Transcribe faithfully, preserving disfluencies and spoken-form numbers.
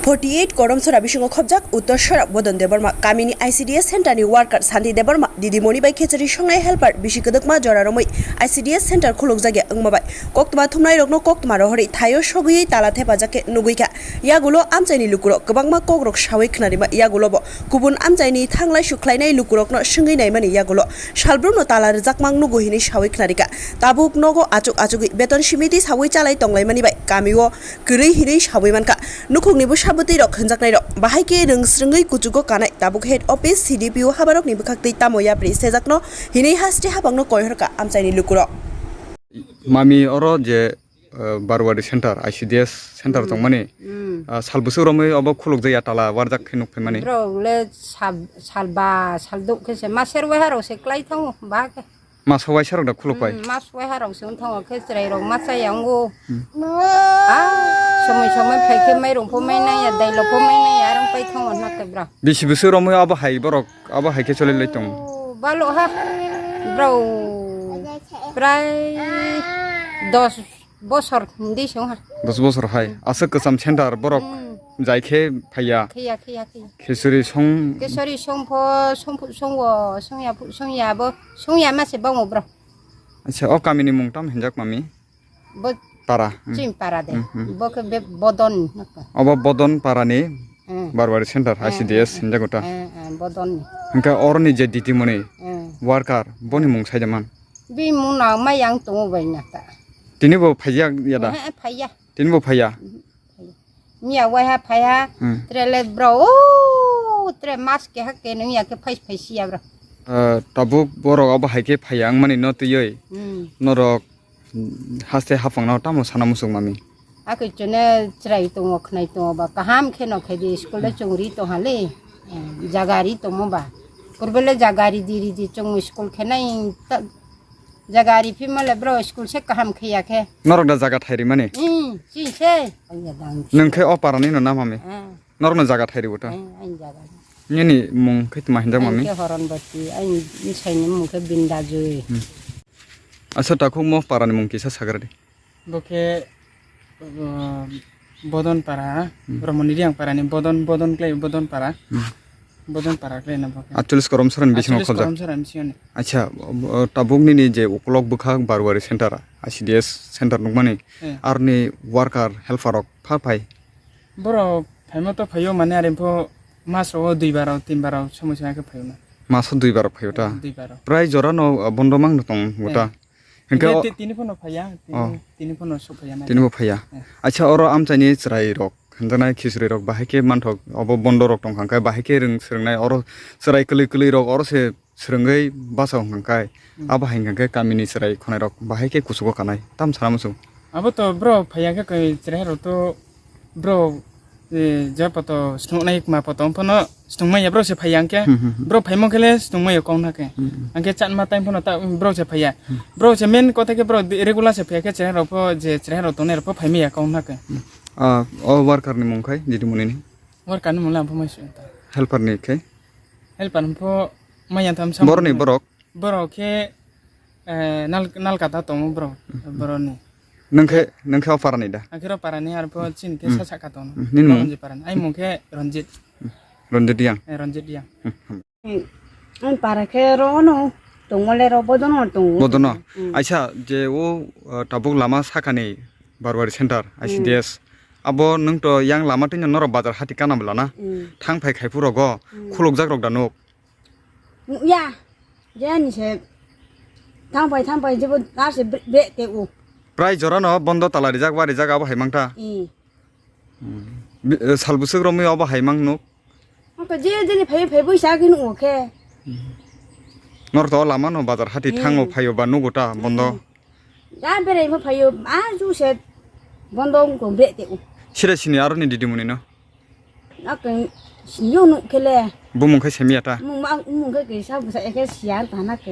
Forty eight Koromsora bisingo khobjak Uttor Sora Bodon Debbarma, kamini I C D S center ni worker Santi Debbarma, didimoni bai khichari songnai helper bisi kwdwkma jora romwi I C D S center khulukjak ya wngma bai koktwma thumnai rokno koktwma rohorwi thaio sogwi tala thepajak khe nugwi kha. Yagulo amchaini lukurok kwbangma kokrok sawi khnarima yagulo bo kubun amchaini thanglai sukhlainai lukurokno swngwi naimani yagulo salbrumno tala rwjakmang nugo hinwi sawi khnarikha. Tabuk nogo achuk achugwi beton simiti sawi chalai tonglaimani bai kamio kwrwi hinwi sawi mankha. Nukhungni bwsa bwtwi rok hwnjaknai rok bahai khe rwng swrwngwi kuchugo kanai tabuk head office C D P O habarokni bwkhaktwi tamo yapri sejakno hinwi haste habangno koihorkha amchaini lukurok. Mami oro je, uh, Barwari center, I C D S center tongmani, uh, sal bwswk romwi obo khulukjak ya tala warjak khe nuk phaimani. Bro le sal, sal ba sal duk khe se maser wai harok se klai thango ba khe. Masa waisa rok da khuluk pai? Mas wai harok se wng thango khe chwrai rok ma chaya wngo. Ah, somoi somoi phai khe mairung pho mai nai ya, dailo pho mai nai ya, arang pai thango hwnkhe bro. Bisi bwswk romwi abo hai borok, abo hai khe cholai lai tongo? Oh, balo ha. Bro. Prai dos bosor hindi song ha. Dos bosor hai. Aswk kwcham center borok jai khe phaiya. Khiya, khiya, khiya. Khichuri song. Khichuri song pho, song pho, song wo, song ya pho, song ya bo, song ya ma se bang wo bro. Acha, o kamini mung tam hinjak mami? Bo para. Chim para de. Bo khe be Bodon. Obo Bodon para ni Barwari center, I C D S hinjak uta. Bodon ni. Hingke oroni je ditimoni worker, boni mung sai jaman? Bi mung na ma yang tongo bai na ta. Tini bo phaiya ya da? Phaiya. Tini bo phaiya? Miya waiha phaiha, tre le bro, o, tre mas keha kenwi ya khe phai phai siya bro. Ah, tabuk borok abo hai khe phaiya wngmani no twiwi norok, mm, haste haphangno tamo sana muchung mami? Akhe chwne chwrai tongo, khnai tongo ba kaham kheno khe di school le chwng ri tongha le, eh, jaga ri tongmo ba. Purbe le jaga ri di ri di chwng school khe nai ta-, jaga ri phima le bro school se kaham khe ya khe. Norok da jaga thai rimani? Hmm, chi se. Nwng khe o parani no na mami? Ah. Norok no jaga thai ribo ta? Eh, aini jaga. Nini mung khe tma hinjak mami? Aini khe Horonbati, aini bwsaini mung khe Bindajui. Hmm. Asa takhuk mo parani mung kisa sagra di. Bo khe, uh, Bodon para, hmm, Romoni Riang para ni Bodon, Bodon klai, Bodon para. Hmm. Bodon para klai na bo khe. Atcholish Koromsora ni bisingo khobjak. Atcholish Koromsora ni bisingo ni. Acha, uh, tabuk nini je ukolok bwkhak Barwari center, I C D S center nukmani, eh, arni worker, helper rok pha phai? Borok phaima to phaio, mane are pho mas rogo dui bar, tin bar somoi se khe phaio na. Maso dui bar phaio ta? Eh, dui bar. Prai jora no, uh, bondo mang tong bo ta? Eh. Hingke tini phono phaiya, tini, oh, tini phono sok phaiya na. Tini bo phaiya. Eh. Acha, oro amchaini chwrai rok, hwnjaknai khichuri rok, bahai khe manthok, obo bondo rok tongkha khe, bahai khe rwng swrwngnai, oro chwrai kwlwi kwlwi rok, oro se swrwngwi basa wngkha khe, hmm, abo hai hwnkha khe kamini chwrai khwnai rok bahai khe kuchugo kanai, tam sana muchung. Abo to bro phaiya khe kai chwrai rok to bro, eh, je poto snungnai ma poto phano snungmaya bro se phaiya hwnkhe. Hmm, hmm, hmm. Bro phaimung khe le snungmaya kong na khe. Hmm, hmm. Hwnkhe chatma time phano ta bro se phaiya. Hmm. Bro se main kotha khe bro di-, regular se phaiya khe chwrai rok pho je chwrai rok tongnai rok pho phaimaya kong na khe. Hmm. Ah, o worker ni mung khai, didi muni ni? Worker ni mung le ang pho mai sui ta. Helper ni khai? Helper ni pho maya tham sam. Borok ni borok? Borok khe, eh, nal, nal kata tongo borok, hmm, borok ni. Nwng khe, nwng khe o para ni da? Ang khe ro para ni, ar pho chini khe, hmm, sa saka tongo. Hmm, nini mung? Babanji para ni. Ai mung khe Ranjit. Hmm. Ranjit Yang? Eh, Ranjit Yang. Hmm. Ang para khe ro ono, tongmo le ro Bodono tongo. Bodono. Hmm. Aisa je o, uh, tabuk lama sakani Barwari center, hmm, I C D S. Abo nwng to yang lama twino norok bazar hati kana bwla na? Hmm. Thang phai khai phuru rogo, hmm, khulukjak rok da nuk? Nukya, jani se thang phai thang phai jebo na se bre, bre te u. Prai jora no bondo tala rijak, wa rijak abo hai mang ta? Hmm. Hmm. Bi-, eh, sal bwswk romwi abo hai mang nuk? Ang to je jeli phai phai bui sa gini o khe. Hmm. Norok to lama no bazar hati thango, hmm, phaio ba nugo ta bondo? Hmm. Ja berai mo phaio, a ju se bondo ko bre te u. Sira sini aro ni didi muni no? Nakeng sini yo nuk khe le. Bumung khe semiya ta? Mung ma, mung khe kisa bwsa ekhe siya ta nakeng.